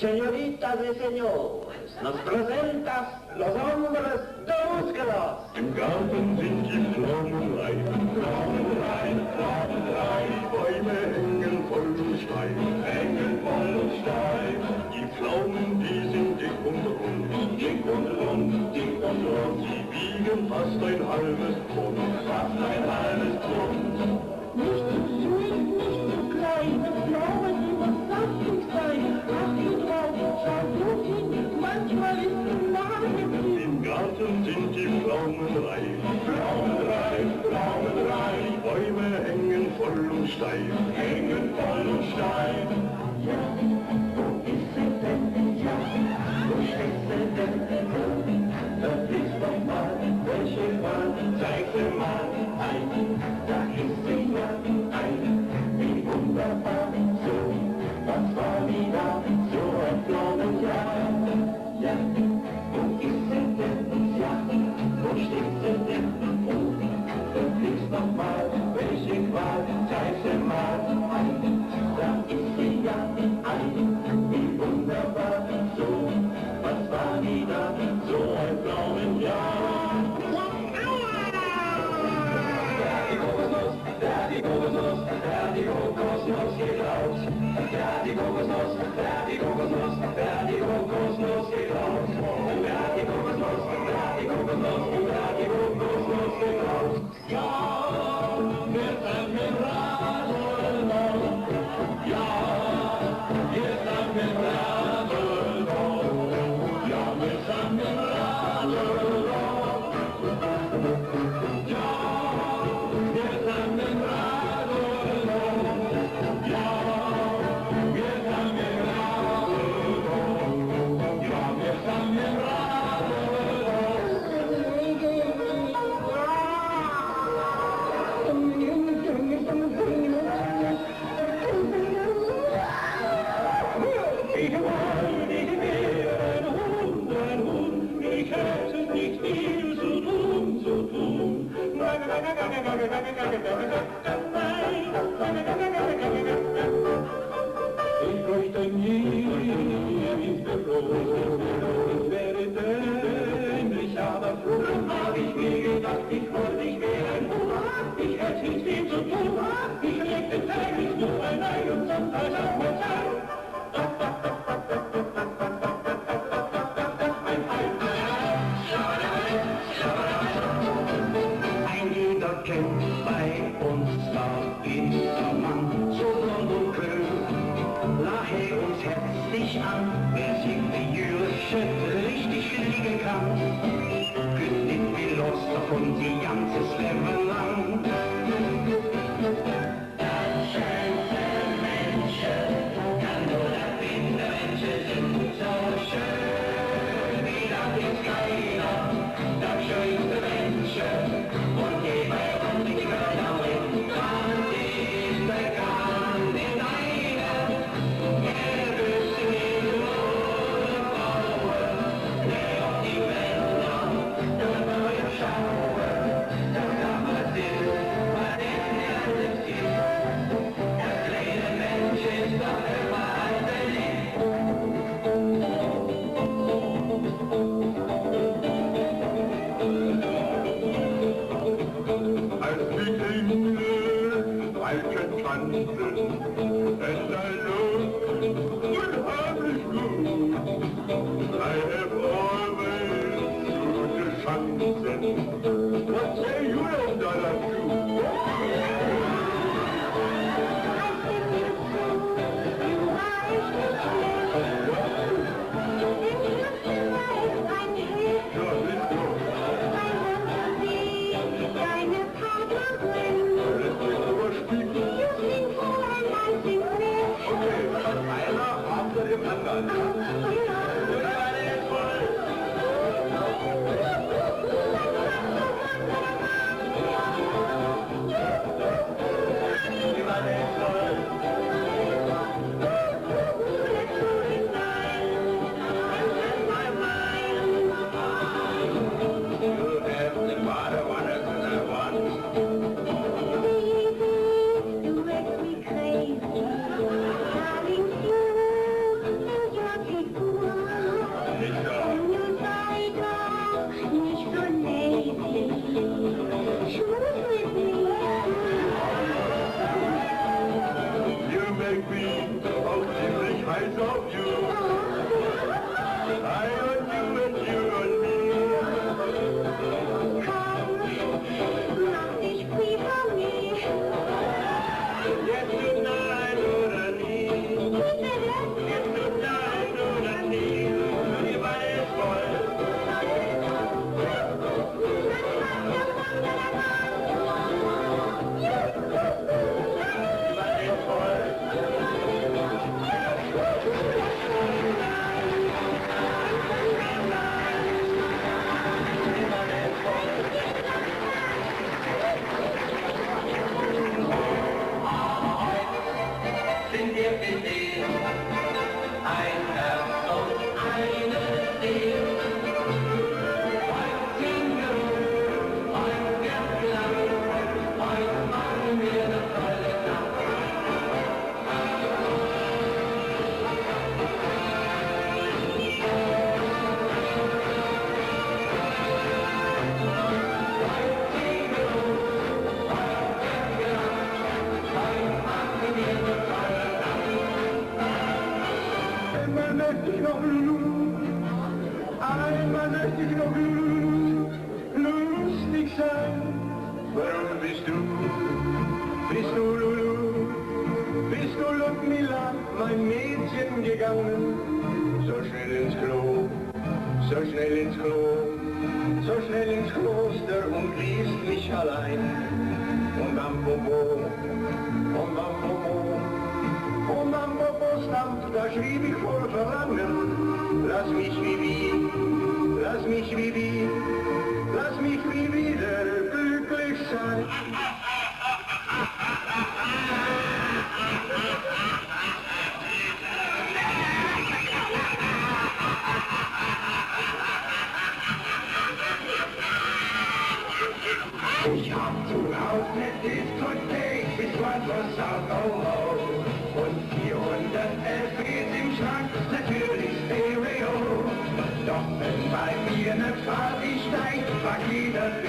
Señoritas y señores, nos presentas los hombres de músculos. Im Garten sind die Pflaumen reif, Pflaumen reif, Pflaumen reif. Die Bäume hängen voll und steif, hängen voll und steif. Die Pflaumen, die sind dick und rund, dick und rund, dick und rund. Sie wiegen fast ein halbes Pfund, fast ein halbes Pfund. Nicht zu süß, nicht zu klein, eine Pflaume, die muss saftig sein. Achte drauf, schau gut hin, manchmal ist die Nase drin. Im Garten sind die Pflaumen reif, Pflaumen reif, Pflaumen reif. Die Bäume hängen voll und steif, hängen voll und steif. Ja, wo ist sie denn? Ja, wo steckt sie denn? Oh, verflixt doch mal, welche Wahl, zeig sie mal ein. Da ist sie ja, ein, wie wunderbar, so, was war wieder, so ein Pflaumenjahr. Ja, wo ist sie denn? Ja, wo steckt sie denn? Oh, verflixt noch mal, welche Qual, zeig sie mal ein. Da ist sie ja, ein, wie wunderbar, so, was war wieder, so ein Pflaumenjahr. Die Kokosnuss, da die Kokosnuss, da die Kokosnuss geklaut. Da die Kokosnuss, da die Kokosnuss, da die Kokosnuss geklaut. Da die Kokosnuss, da die Kokosnuss, da die Kokosnuss geklaut. Ja, wir sind mit Radl noch. Ja, wir sind mit Radl noch. Ja, wir sind mit Radl noch. Ja, wir sind mit Radl noch. Ja, wir sind mit Radl noch. Ja, wir sind mit Radl noch. geflogen. Ich wäre dämlich, aber froh. Hab ich mir gedacht, ich wollte, ich wäre ein Bub. Ich hätte nicht viel zu tun. Ich legte täglich nur ein Ei und sonntags auch mal zwei. Ein Ei. Ein jeder kennt bei uns der Wintermann, so blond und kühl. Lache uns herzlich an, wer sich die Jürsche richtig liegen kann. Kütt nicht viel los davon die ganzes Leben lang. Das schönste Menschen kann nur der Wintermenschen sind so schön, wie das ist keiner. Das schönste Menschen und je bei uns die Kölnerin, das ist bekannt in einer. Er wüsste nicht nur Frauen, der auf die Männer, der neue Schauen, das kann man sehen, was in der ist. Das kleine Mensch ist doch immer ein Lieb. Als die Engel streichen tanzen, and I look unheimlich gut. I have always gute Chancen. What say you, Dollar Shoe? Ja, let's go. Let's go überspielen. Okay, einer after dem anderen. You have the water, water, that I want. You make me auch ziemlich heiß auf you. I on you and you on me. Yes, tonight oder nie. Yes, tonight oder nie. Die Wanne ist voll. Die Wanne ist voll. Die Wanne ist voll. Sind wir gesehen, ein Herz und eine Seele. Heute singen wir, heute wird gelacht, heute machen wir eine tolle Nacht. Einmal möchte ich noch Lulu, einmal möchte ich noch Lulu, lustig sein. Warum bist du, bist du Lulu, bist du Ludmilla, mein Mädchen gegangen? So schnell ins Klo, so schnell ins Klo, so schnell ins Kloster und ließt mich allein. Und am Popo, und am Popo, und am Popo-Stampf, da schrieb ich voll Verlangen. Lass mich wie lass mich wie lass mich wie wieder glücklich sein. Ich hab zu Haus ne Diskothek bis 20 South, oh, oh. Und 400 LPs im Schrank, natürlich Stereo. Bei mir ne Party steigt, fragt jeder.